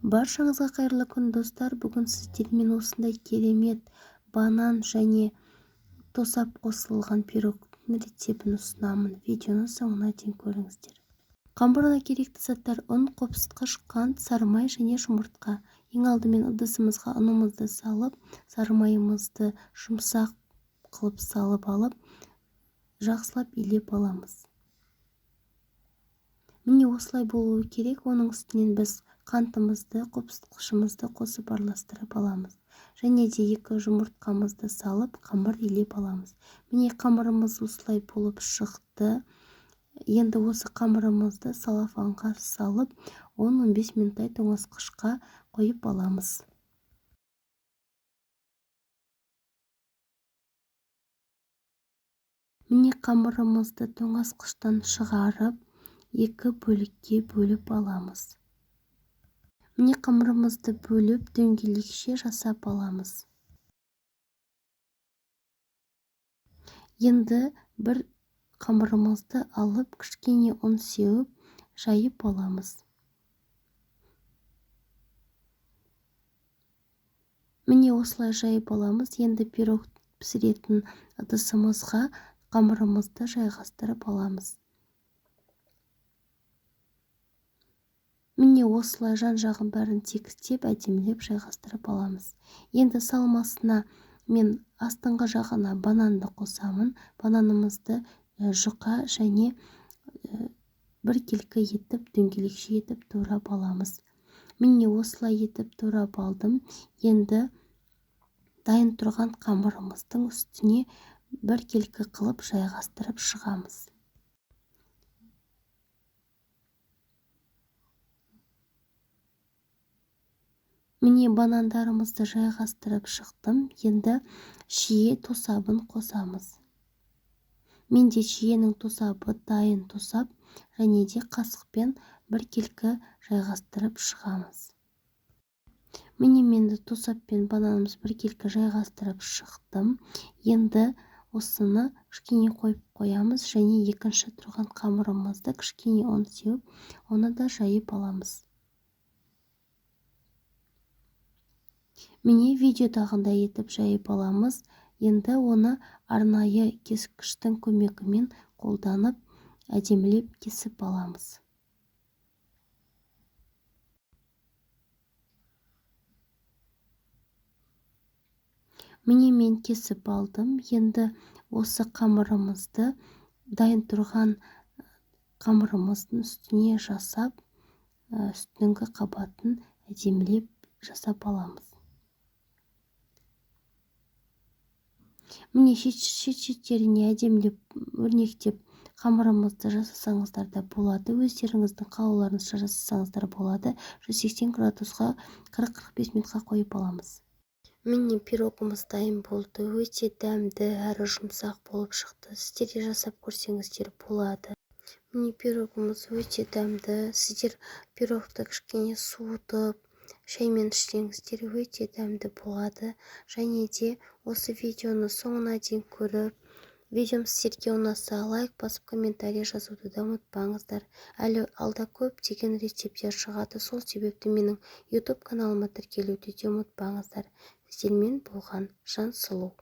Баршаңызға қайырлы күн, достар! Бүгін сіздермен осындай керемет банан және тосап қосылған пирогтың рецептін ұсынамын. Видеоны соңына дейін көріңіздер. Қамырына керекті заттар: ұн, қопсытқыш, қант, сары май және жұмыртқа. Ең алдымен ыдысымызға ұнымызды салып, сары майымызды жұмсақ қылып салып алып, жақсылап илеп аламыз. Міне, осылай болуы керек. Оның үстінен біз қантымызды, қопсытқышымызды қосып араластырып аламыз. Және де 2 жұмыртқамызды салып, қамыр илеп аламыз. Міне, қамырымыз осылай болып шықты. Енді осы қамырымызды салафанға салып, 10-15 минуттай тоңазытқышқа қойып аламыз. Міне, қамырымызды тоңазытқыштан шығарып, 2 бөлікке бөліп аламыз. Міне, қамырымызды бөліп, дөңгелекше жасап аламыз. Енді бір қамырымызды алып, кішкене ұн сеуіп, жайып аламыз. Міне, осылай жайып аламыз. Енді пирог пісіретін ыдысымызға қамырымызды жайғастырып аламыз. Міне, осылай жан-жағын бәрін тегістеп, әдемілеп жайғастырып аламыз. Енді салмасына мен астыңғы жағына бананды қосамын. Бананымызды жұқа және біркелкі етіп, дөңгелекше етіп турап аламыз. Міне, осылай етіп турап алдым. Енді дайын тұрған қамырымыздың үстіне біркелкі қылып жайғастырып шығамыз. Міне, банандарымызды жайғастырып шықтым. Енді шие тосабын қосамыз. Менде шиенің тосабы дайын тосап, және де қасықпен біркелкі жайғастырып шығамыз. Міне, мен де тосап пен бананымыз біркелкі жайғастырып шықтым. Енді осыны кішкене қойып қоямыз және екінші тұрған қамырымызды кішкене ұн сеуіп, оны да жайып аламыз. Міне, видеодағындай етіп жайып аламыз. Енді оны арнайы кескіштің көмегімен қолданып, әдемілеп кесіп аламыз. Міне, мен кесіп алдым. Енді осы қамырымызды дайын тұрған қамырымыздың үстіне жасап, үстіңгі қабатын әдемілеп жасап аламыз. Міне, шет-шеттеріне әдемілеп өрнектеп қамырымызды жасасаңыздар да болады. Өздеріңіздің қалауларыңызша жасасаңыздар болады. 180 градусқа 40-45 минутқа қойып аламыз. Міне, пирогымыз дайын болды. Өте дәмді әрі жұмсақ болып шықты. Сіздер де жасап көрсеңіздер болады. Міне, пирогымыз өте дәмді. Сіздер пирогты кішкене суытып, шаймен ішсеңіздер өте дәмді болады. Және де осы видеоны соңына дейін көріп, видеом сіздерге ұнаса, лайк басып, комментарий жазуды да ұмытпаңыздар. Әлі алда көптеген рецепттер шығады. Сол себепті менің YouTube каналыма тіркелуді де ұмытпаңыздар. Сіздермен болған Жансұлу.